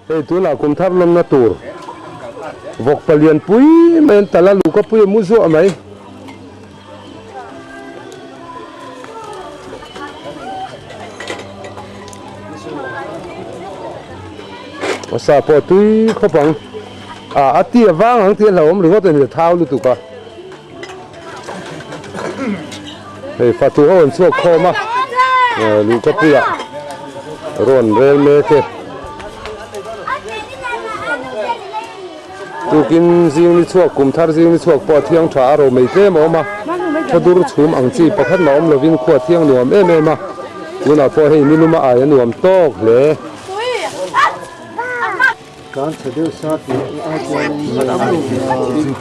Hei tunah kum thar lawmna tur vawk palian pui mai an tal a, luhka pui a mu zuah mai. A sa pawh tui khawp ang. Ah a ti a vang ang tih a hlauhawm ringawt a ni, a thau lutuk a. Hei fatu ho an chhuak khawm a, luhka puiah rawn rel mek e. Tukin zing ni chhuak kum thar zing ni chhuak pawh a thiang tha a ro mai tlem a awm a, thadur chhum ang chi pakhat mah awm lovin khua thiang nuam em em a, tunah pawh hei niluma ai a nuam tawk hle.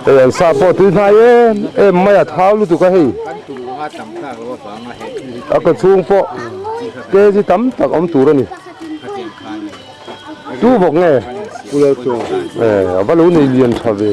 Hei an sa pawh tui hnai em em mai a thau lutuk a hei, a ka chhung pawh kg tam tak awm tur a ni. Tu bawk nge? Eh, a va lo nei lian tha ve.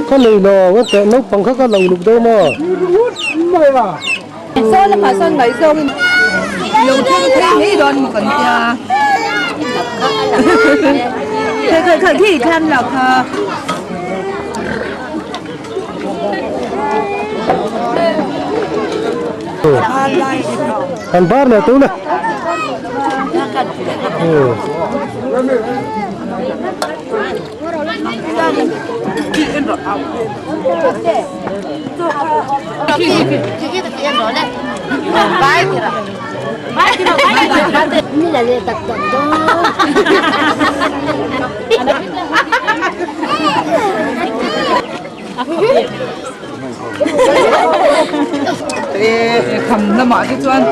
Ka nei lo ka teh naupang kha ka lo luk deuh maw. Saw lamah sawn ngaihzawngin lo thleng phei mai dawn maw kan tia. Kha kha kha khi thlam lo kha. Kan bar leh tuna. Kham lamah te chuan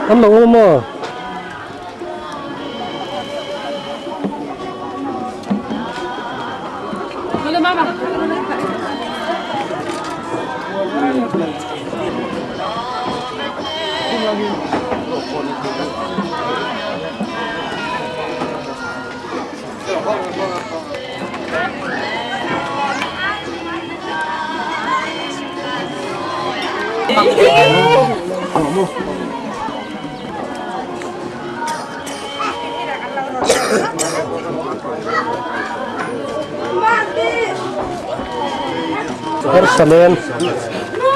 An lo awm a. Harsalen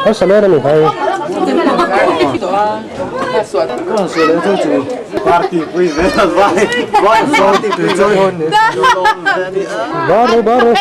Harsalen a ni hai. Baro baro.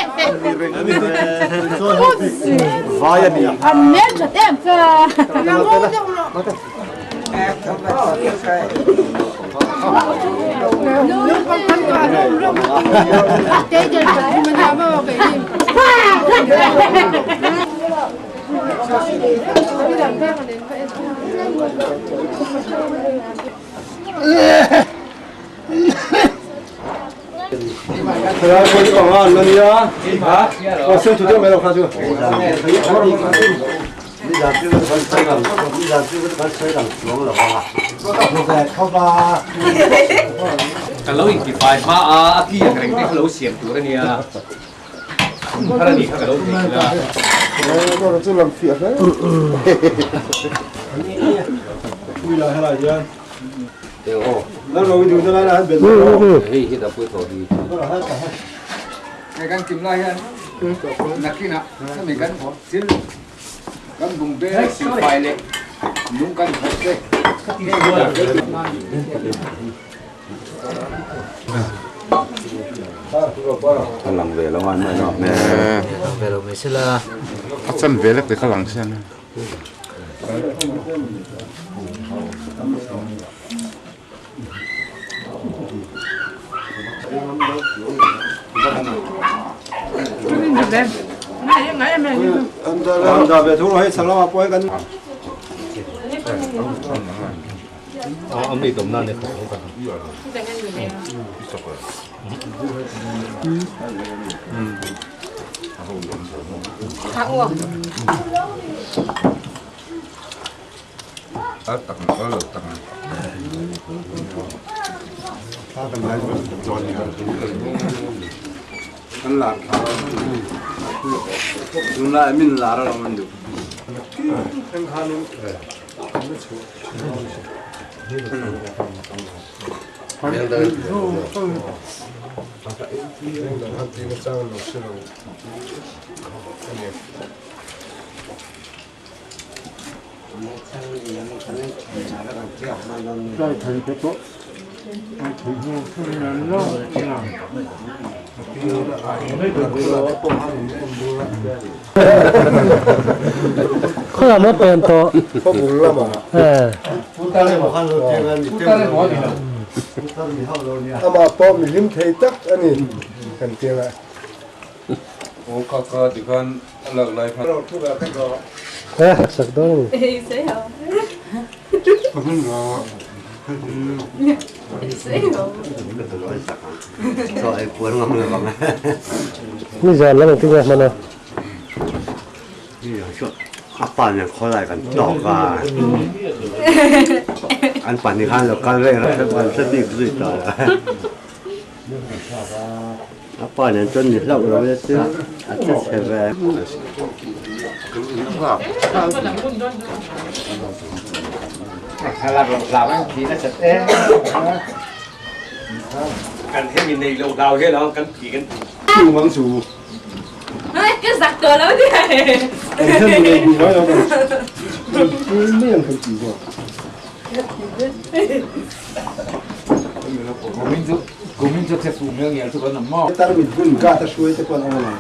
Ka lo intifai hma a, a ki ang reng te kha lo siam tur a nia. Thar a nih kha ka lo thei ila. Kan kim lai hian nakinah hemi kan thil kan bungbel silfai leh nung kan thawk te A lang ve lo a an mai lo A chan ve lek te kha lang sian a. Khawiah maw pen tawh? Amah pawh mi hlim thei tak a ni kan ti ang a. Eh, sak dawn a ni. Ni zan lam engtin nge hman a? A pa nen khawlai kan tawk a, an pahnih khan lo kal reng a, an hre bik zui tawh lo. A pa nen chuan ni hlauh lo e chu a che chhe ve. Kan hemi nei loh hlau hian ang kan thi kan ti. Tarmit bun gata hruai te pawh an awm ang.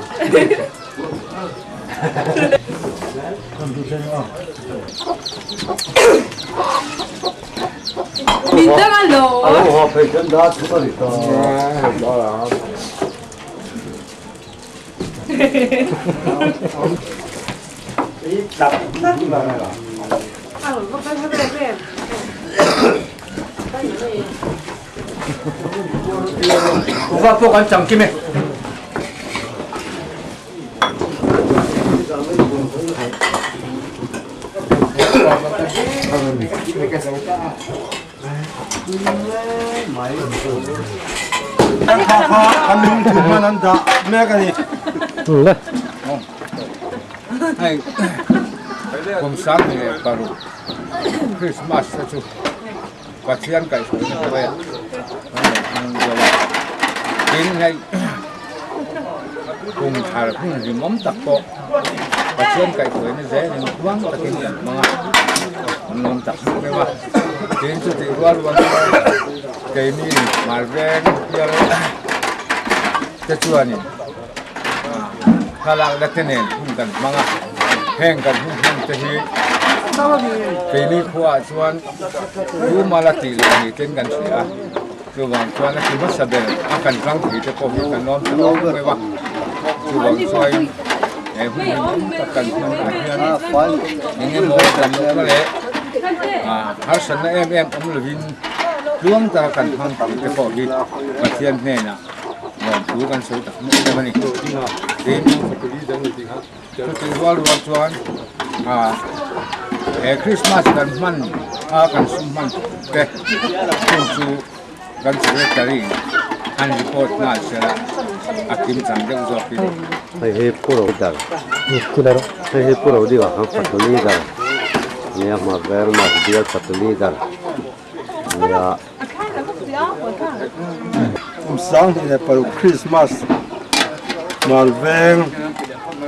Kuhva pawh kan chang kim e. Hei kum 26 Christmas te chu Pathian kaihhruaina hnuaiah kan lo hmang deuh a, tin hei kum thar hun rimawm tak pawh Pathian kaihhruaina zelin huang takin kan hmang a, kan lawm tak zet deuh a, tin chutih rual rual chuan keini Malveng bial te chuanin thlalakna te nen hun kan hmang a, heng kan hun hman te hi keini khuaah chuan Pu Mala tih leh ni ten kan hria a, chuvang chuan a ti hmasa ber a kan tlang thei te pawh hi kan lawm ta awk deuh a, chuvang chuan he hun hlimawm tak kan hman ah hian eng emaw kan lawmna leh harsatna em em awm lovin tluang taka kan hmang thei te pawh hi Pathian hnenah lawmthu kan sawi tak mup em a ni. Tin, chutih rual rual chuan he Christmas kan hman a kan sum hman te chung chu kan secretary an report nghal sela a kim chang deuh zawkin. Hei hi Pu Rodar hei hi Pu Rodinga khan fatu leader nia hma ver mas bial fatu leader nia. Kum 2006 Christmas Malveng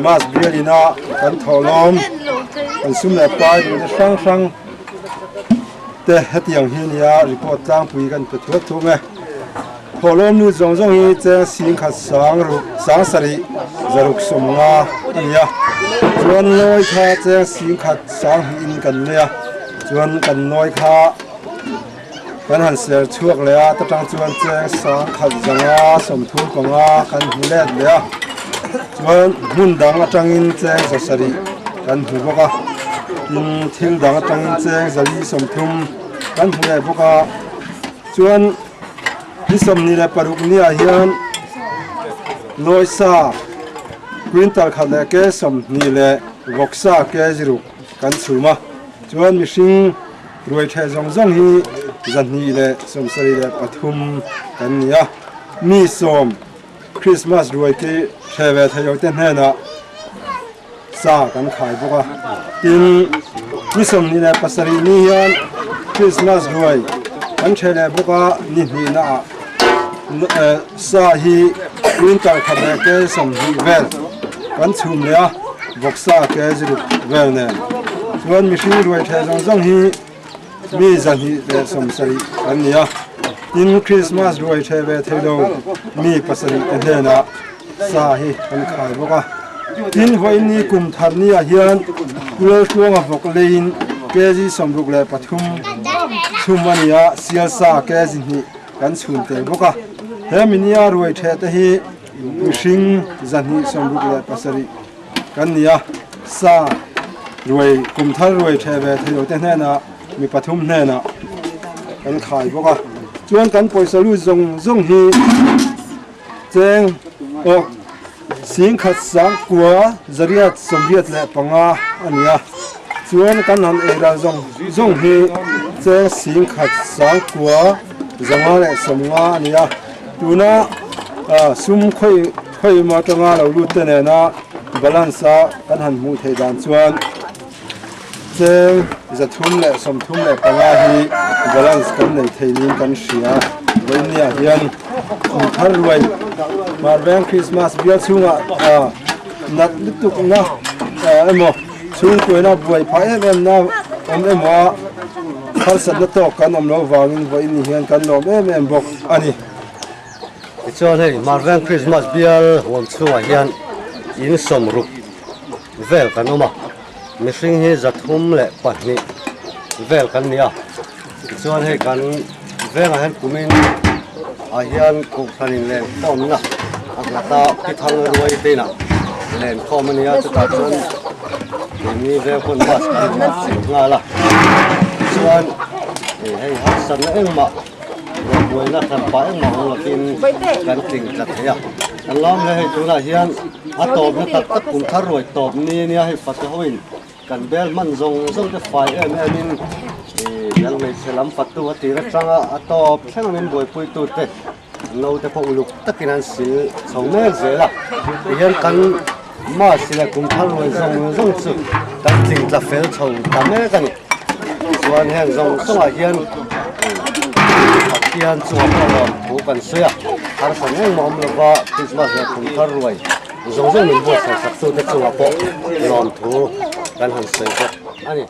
Mas bialina kan thawhlawm kan sum leh pai duhna hrang hrang te hetiang hi nia report tlangpui kan pe thuak thung e. Thawhlawm lut zawng zawng hi cheng singkhat sang ruk sang sarih zaruk sawmnga a ni a, chuan nawi kha cheng singkhat sang hnihin kan nei a, chuan kan nawi kha Kan han ser chhuak leh a, ta tang chuan cheng sang khat zanga 35 kan hmu let leh a, chuan hmun dang atangin cheng 700 kan hmu bawk a, tin thil dang atangin cheng 430 kan hmu leh bawk a, chuan ni 26 niah hian Lawisa quintal khat leh ke 20 leh vawksa ke ziruk kan chhum a, chuan mihring. Ruai ṭheh zawng zawng hi 273 kan ni a, mi sawm Krismas ruai khi ṭheh ve thei lote hnenah sa kan khai bawk a. Tin, ni 27 ni hian Krismas ruai kan ṭheh leh bawk a, ni hnihnaah sa hi quintal khat leh ke 20 vel kan chhum leh a. Vawksa ke ziruk vel nen chuan mihring ruai theh zawng zawng hi mi 270 an ni a, tin Krismas ruai theh ve thei lo mi pasarih te hnenah sa hi an khai bawk a. Tin vawiin ni kum thar ni ah hian Kuleltluanga vawk leiin kg 63 chhum a ni a, sialsa kg hnih kan chhun tel bawk a. He minia ruai theh te hi Mihring 267 kan ni a, sa ruai kum thar ruai theh ve thei lote hnenah mi pathum hnenah kan khai bawk a, chuan kan pawisa lut zawng zawng hi cheng aw singkhat sang kua zariat 85 a ni a, chuan kan han ei ral zawng zawng hi cheng singkhat sang kua 550 a ni a. Tuna sum khawi khawi emaw atanga lo lut te nena balance a kan han hmuh theih dan chuan cheng 335 hi balance kan nei thei niin kan hria. Vawinia hian kum thar ruai Marveng Christmas bial chhungah nat lutuk na emaw chhungkuaina buai phah em em na awm emaw a. Harsatna tawk kan awm loh vangin vawiin ni hian kan lawm em em bawk a ni. Tichuan hei Marveng Krismas bial huam chhungah hian in sawmruk vel kan awm a, mihring hi 302 vel kan ni a. Tichuan hei kan vengah hian kumin ah hian Kohhranin lenkhawmna a nghat a, Pi Thang Ruai te inah lenkhawm a ni a, chutah chuan keini veng pawn bus kan chhuk nghal a. Tichuan hei harsatna engmah Buaina hran pah engmah awm lovin kan tling tla thei a, kan lawm hle hei tunah hian a tawpna tak tak kum thar ruai tawp ni nia hei fate hoin kan bel hman zawng zawng te fai em em in ih kan hmeichhe lam fatu a tir atanga a tawp thleng a min buaipui tu te naute pawh uluk takin an sil chho mek zel a tihian kan mass leh kum thar ruai zawng zawng chu kan tling tla fel chho ta mek a ni. Chuan heng zawng zawngah hian Pathian chungah pawh lawm thu kan sawi a, harsat engmah awm lova Krismas leh kum thar ruai zawng zawng min buatsaih sak tute chungah pawh lawm thu kan han sawi bawk a ni.